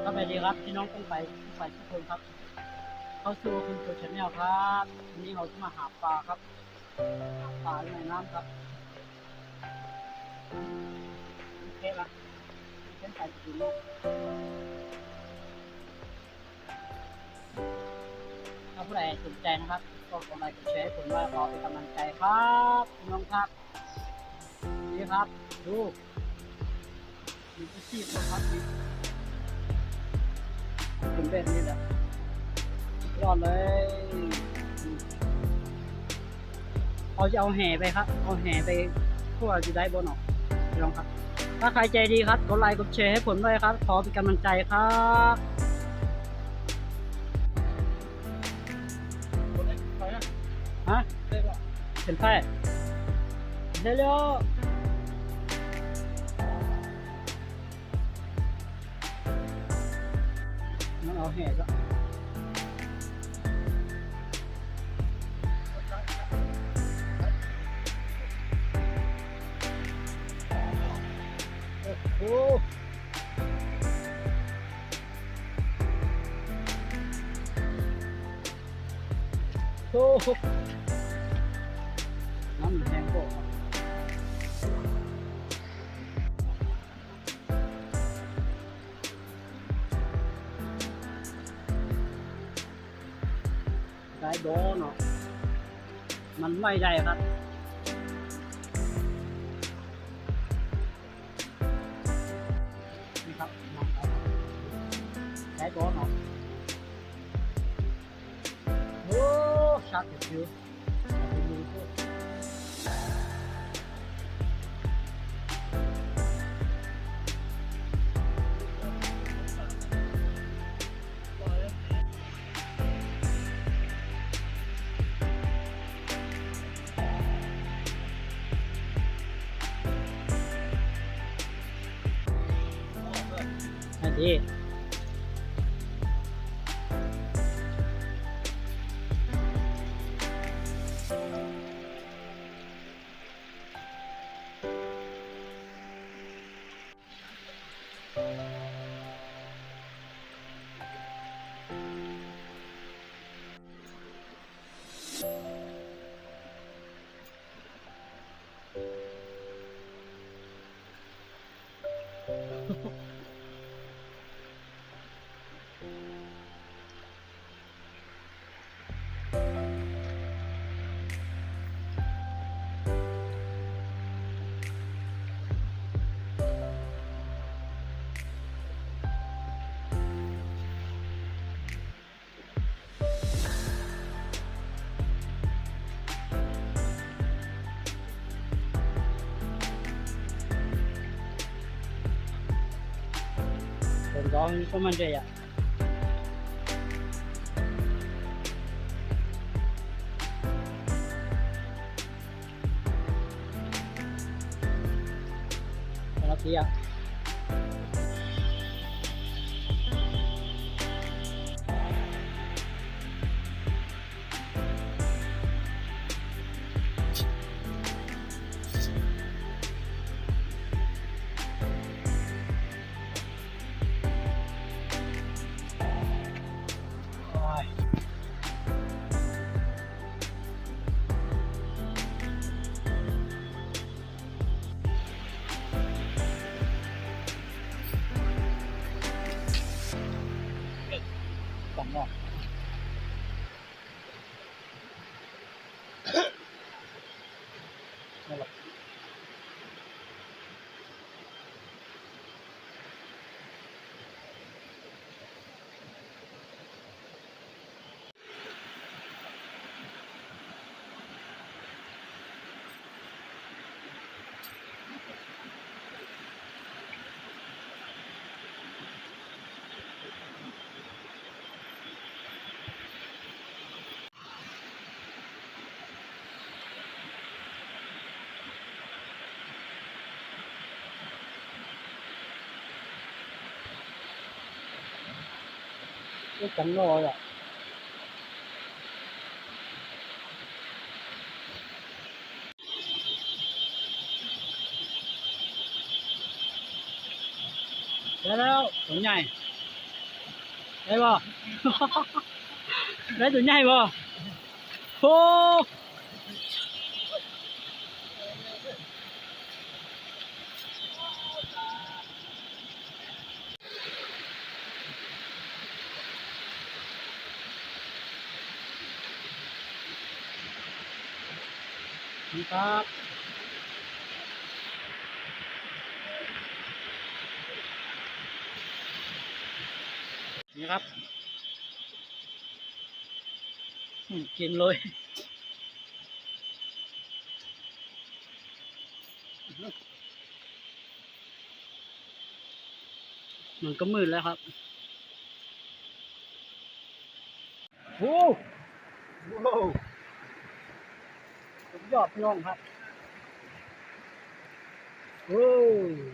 ສະບາຍດີຄັບ ພີ່ນ້ອງປ້ອງໄປທຸກຄົນຄັບ ເຂົ້າສູ່ຄຸນໂຈແຊນແນວຄັບ. ວັນນີ້ເຮົາຈະມາຫາປາຄັບ ຫາປາໃນນ້ຳຄັບ. ໂອເຄລະ ເປັນໄປກິນເນາະ. ຖ້າຜູ້ໃດສົນໃຈນະຄັບ ກໍກົດໄລກົດແຊໃຫ້ຜົມດ້ວຍ ຂໍເປັນກຳລັງໃຈຄັບ ພີ່ນ້ອງຄັບ. ນີ້ຄັບ ດູ ມີອາຊີບບໍ່ຄັບນີ້ ເປັນແບບນີ້ແຫຼະ ສຸດຍອດເລີຍ. ເຮົາຈະເອົາແຫໄປຄັບ ເອົາແຫໄປຂົ້ວຊິໄດ້ບໍ່ເນາະ ພີ່ນ້ອງຄັບ. ຖ້າໃຄໃຈດີຄັບ ກົດໄລກົດແຊໃຫ້ຜົມດ້ວຍຄັບ ຂໍເປັນກຳລັງໃຈຄັບ. ຮະ ເປັນໄຟ ໄດ້ແລ້ວ. ມັນເອົາແຫຊະ ໂອ້ໂຫ. ໂອ້ໂຫ ນ້ຳແຮງໂພດ ໄດ້ບໍ່ເນາະ ມັນໄຫວໄດ້ຄັບ. ນີ້ຄັບ ໄດ້ບໍ່ເນາະ. ໂອ້ ຊັດຢູ່ ອັນນີ້ ເຮັດຫຍັງນໍລະ? ໄດ້ແລ້ວ ຕົວໃຫຍ່. ໄດ້ບໍ່? ໄດ້ຕົວໃຫຍ່ບໍ່? ໂອ້ ນີ້ຄັບ ນີ້ຄັບ ອືມ ກິນເລີຍ. ມັນກໍມືດແລ້ວຄັບ. ໂອ້ ໂອ້ ສຸດຍອດພີ່ນ້ອງຄັບ. ໂອ້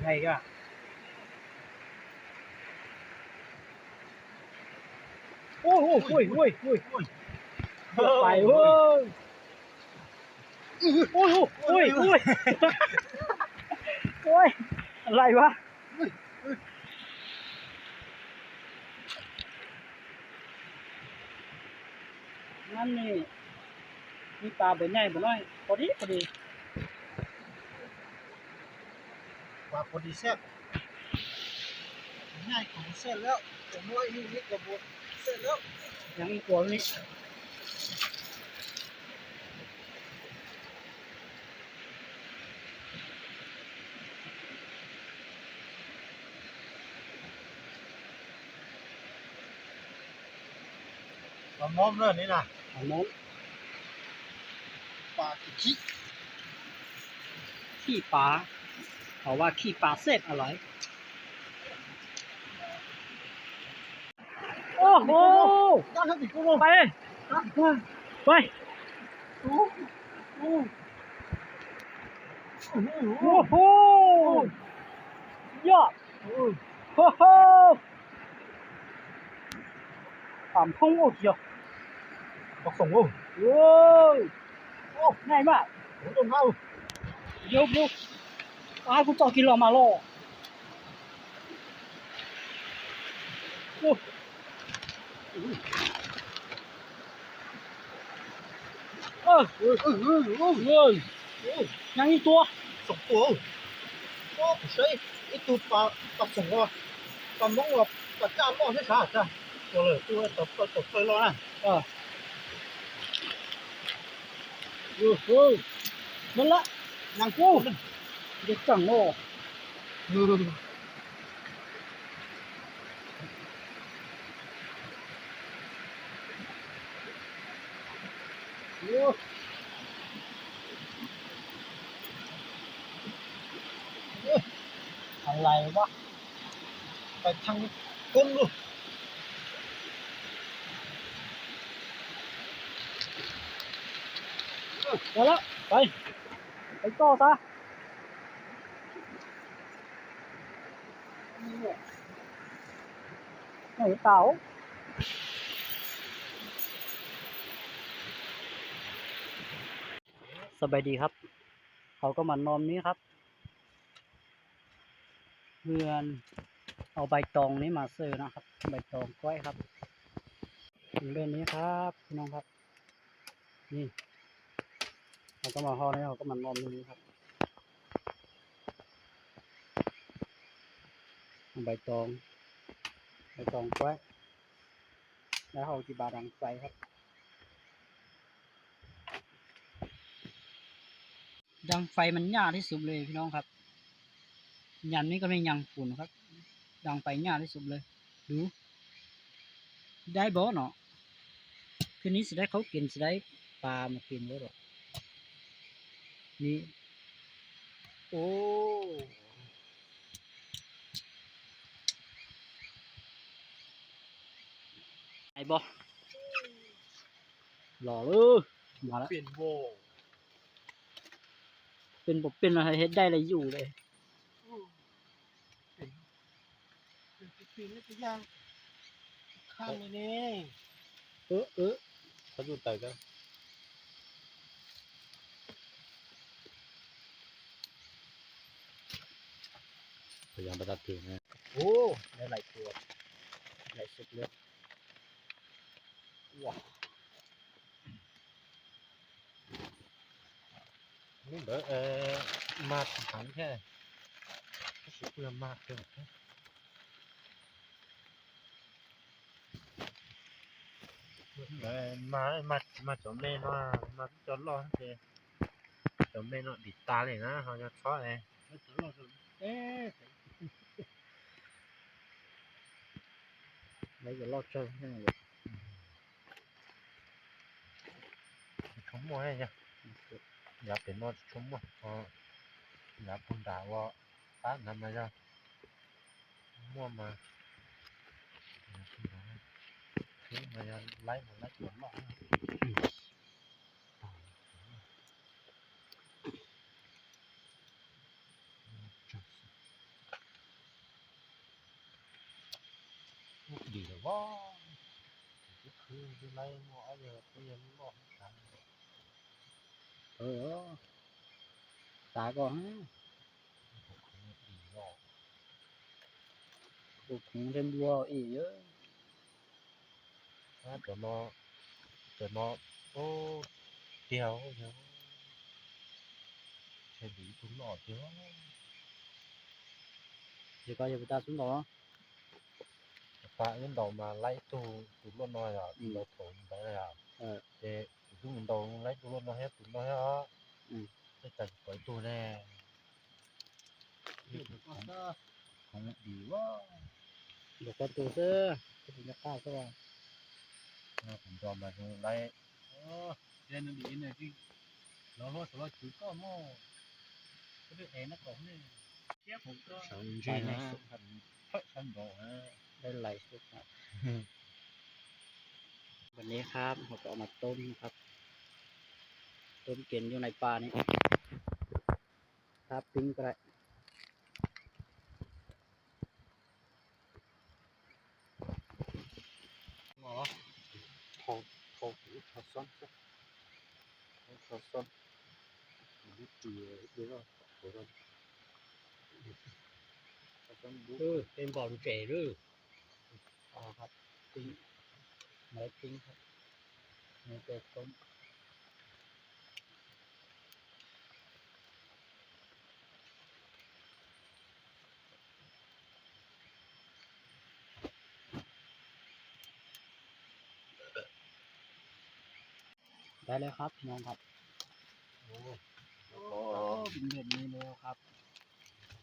ໃຫຍ່ກະ ໂອ້ ໂອ້ ໂອ້ຍ ໂອ້ຍ ໂອ້ຍ ໂອ້ຍ ໄປເວີ້ຍ. ໂອ້ຍ ໂອ້ຍ ໂອ້ຍ ໂອ້ຍ ໂອ້ຍ ອະໄລວະ? ນັ້ນນີ້ ມີປາບໍ່ໃຫຍ່ບໍ່ນ້ອຍ ພໍດີ ພໍດີ. ປາພໍດີແຊບ ໃຫຍ່ກໍບໍ່ແຊບແລ້ວ ຕົວນ້ອຍນີ້ກໍບໍ່ແຊບແລ້ວ ຍັງອີກຕົວນີ້. ປາມອມເດີນີ້ນະ ປາມອມ ປາຂີ້ ຂີ້ປາ ເຂົາວ່າຂີ້ປາແຊບອະໄລ. ໂອ້ໂຫ ໄປ ໄປ ໂອ້ໂຫ ຍອດ ໂອ້ໂຫ ປາມທົ່ງ ໂອ້ ດຽວ ບັກສົງ ໂອ້ ໂອ້ຍ ໂອ້ ໃຫຍ່ມາກ ໂອ້ ຕົ້ນເຮົາ ດຽວ ດຽວ ໃຫ້ກູເຈາະກິນລອງມາລໍ ໂອ້ ເອີ ເອີ ເອີ ເອີ ຍັງອີກຕົວ ສອງຕົວ ໂອ້ ໃສ່ອີກຕົວປາ ປາສົງ ປາມອງ ປາຈ້າມອງ ໃສ່ຂາຈ້າ ຕົວເລີຍ ຕົວ ຕົວ ຕົວເລີຍນະ ເອີ ໂອ້ໂຫ ນັ້ນລະ ຍັງ ໂອ້ ເດັດຈັງເນາະ ເອີ. ໂອ້ ອະໄລວະ ໄປທາງກົ້ນລູກ ເອີ ໄປລະ ໄປ ໄປຕໍ່ຊະ. ໃຫ້ຕາວ ສະບາຍດີຄັບ ເຮົາກໍມານອນນີ້ຄັບ ເພື່ອເອົາໃບຕອງນີ້ມາເສີນະຄັບ ໃບຕອງກ້ວຍຄັບ ເປັນແບບນີ້ຄັບ ພີ່ນ້ອງຄັບ. ນີ້ ເຮົາກໍມາຮອດແລ້ວ ເຮົາກໍມານອນຢູ່ນີ້ຄັບ ໃບຕອງ ໃບຕອງກ້ວຍ ແລ້ວເຮົາຊິມາດັງໄຟຄັບ ດັງໄຟມັນຍາກທີ່ສຸດເລີຍພີ່ນ້ອງຄັບ ຍາມນີ້ກໍແມ່ນຍາມຝົນຄັບ ດັງໄຟຍາກທີ່ສຸດເລີຍ ດູ ໄດ້ບໍ່ເນາະ ຄືນນີ້ຊິໄດ້ເຂົ້າກິນ ຊິໄດ້ປາມາກິນເລີຍດອກ ນີ້ ໂອ້ ໄດ້ບໍ່? ລໍເລີຍ ມາລະ ເປັນບໍ່? ເປັນບໍ່ເປັນ ເຮັດໄດ້ລະຢູ່ເລີຍ ເປັນ ເປັນປີນແລ້ວກໍຍ່າງຂ້າມນີ້ ເອີ ເອີ ເຂົາຢູ່ໄກກະ ພະຍາຍາມປະທັບຖືນະ ໂອ້ ໄດ້ຫຼາຍຕົວ ຫຼາຍສຸດເລີຍ. ເອີ ເອີ ມາດຫັນແທ້ ຊິເພື່ອມາດເດີ ເອີ ມາ ມາ ມາຈອມແມ່ເນາະ ມາຈອມລໍ້ເດ ຈອມແມ່ເນາະ ດີດຕາເລີຍນະ ເຮົາຈະເຊາະເລີຍ ເອີ ໄດ້ຈະລໍເຊີງແຮງເລີຍ. ຊົມໝໍ້ໃຫ້ຍາ ຢາກເປັນໝໍ້ຊົມໝໍ້ ເອີ ຢາກບຸນດາວໍ ປານຳມາຢາ ໝໍ້ມາ ຢາກບຸນດາ ເຄ ມາຢາ ໄລ່ມາໄລ່ຕົວໝໍ້ ດີແລ້ວວະ ຄືໄລ່ໝໍ້ເອົາເດີ ເອີ ຕາກໍ ໂອ້ໂຫ ເຕັມບົວອີກເດີ ອາ ຕົວເນາະ ຕົວເນາະ ໂອ້ ດຽວ ດຽວ ໃຊ້ດີຕົວເນາະ ດຽວ ດຽວກໍຢ່າໄປຕາຊຸມດອກເນາະ. ປາອື່ນດອກມາໄລ່ຕູ້ ຕູ້ລົດນ້ອຍອະ ອືມ ລົດໂຖໄປອະ ເອີ ແຕ່ຕູ້ດອກໄລ່ຕູ້ລົດນ້ອຍ ຕູ້ນ້ອຍອະ ອືມ ແຕ່ຈັກໄປຕູ້ແດ່ ຂອງ ຂອງດີວະ ບໍ່ກວນຕູ້ເຊີ ເປັນຍາກາດຊະວ່າ ເອີ ຜົມຈອມມາໄລ່ ເອີ ແຕ່ນັ້ນດີນະທີ່ ລາວຮອດສະວ່າຄືກໍມໍ່ ກໍໄດ້ແອນະກໍນີ້ ເສຍຜົມກໍ ໄປໃນສຸດຄັບ ໄດ້ຫຼາຍສຸດຄັບ ວັນນີ້ຄັບ ເຮົາກໍເອົາມາຕົ້ມຄັບ ຕົ້ມກິນຢູ່ໃນປ່ານີ້ຄັບ ປີ້ງກໍໄດ້. ອໍ ເຂົ້າ ເຂົ້າ ເຂົ້າຊ້ອນຊະ ເຂົ້າຊ້ອນ ເອີ ເຮັດເປັນບ່ອນເຈເດີ ອໍ ຄັບ ປີ້ງ ເອົາໄວ້ປີ້ງຄັບ ເອົາໄປຕົ້ມ. ໄດ້ແລ້ວຄັບ ພີ່ນ້ອງຄັບ ໂອ້ ໂອ້ ກິນແບບນີ້ແລ້ວຄັບ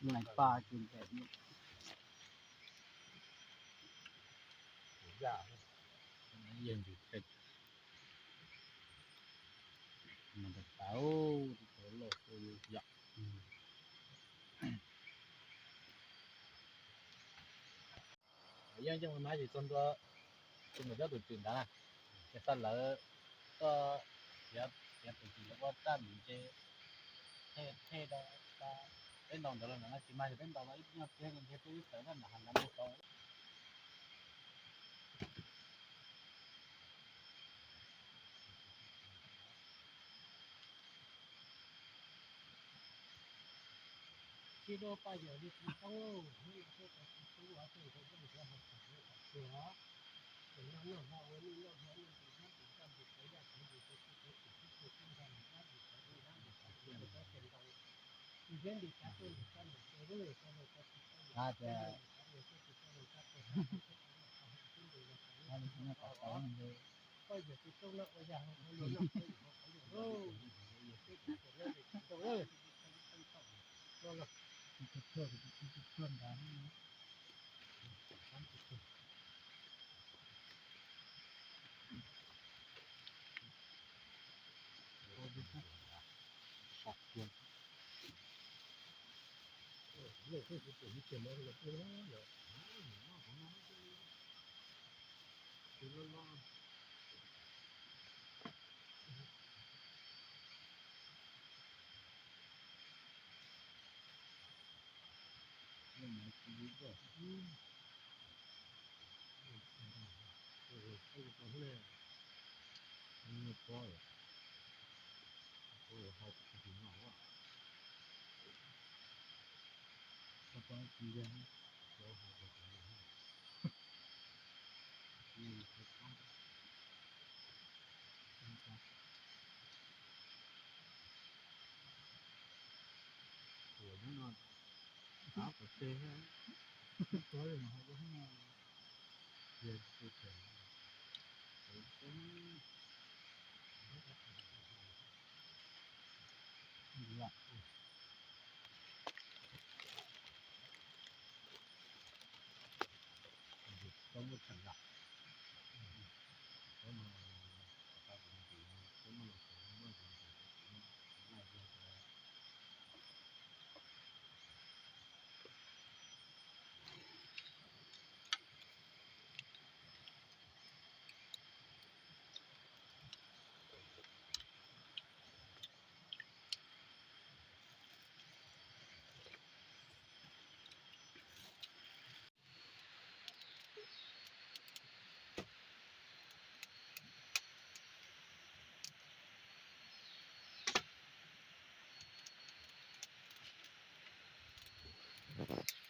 ຢູ່ໃນປ່າກິນແບບນີ້ ຢາກ ມັນເຢັນດີເປັດ ມັນຈະເຕົາ ໂຕໂລໂຕຍະ ອືມ. ເອີ ຢ່າງຈັ່ງມາຊິຊົນຕົວ ຊົນຕົວເຈົ້າຕົວຈິງດານະ ແຕ່ຊັ້ນແລ້ວກໍ ເສຍ ເສຍຕົວຈິງແລ້ວກໍຕ້ານເຈ ເທ ເທດອກ ເປັນດອງດອລລານະ ຊິມາຈະເປັນດອລລາ ຍອດເສຍເງິນເທດຕົວຢູ່ໃສນັ້ນນະ ຫັນນຳຕົວ Thank you.